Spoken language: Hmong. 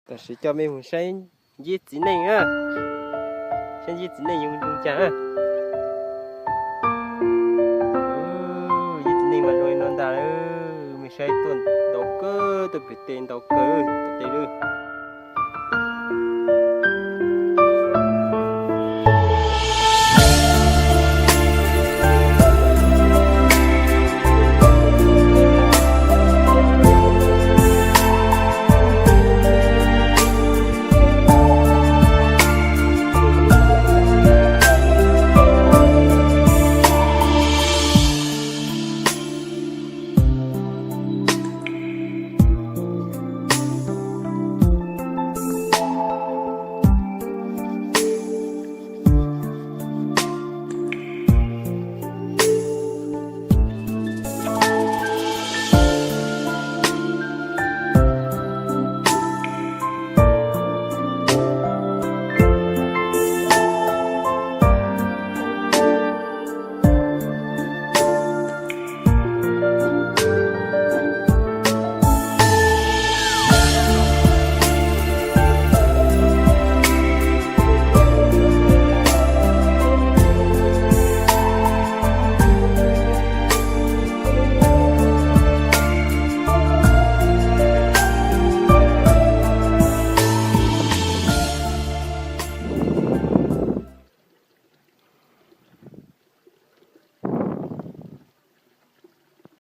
Tam sim coj mej mus saib nceb txiv neej na, saib nceb txiv neej zoo zoo cas na. Nceb txiv neej mas zoo li no ntag, mej saib tuaj ntau kawg, tuaj pem tej ntau kawg, pem tej lawm.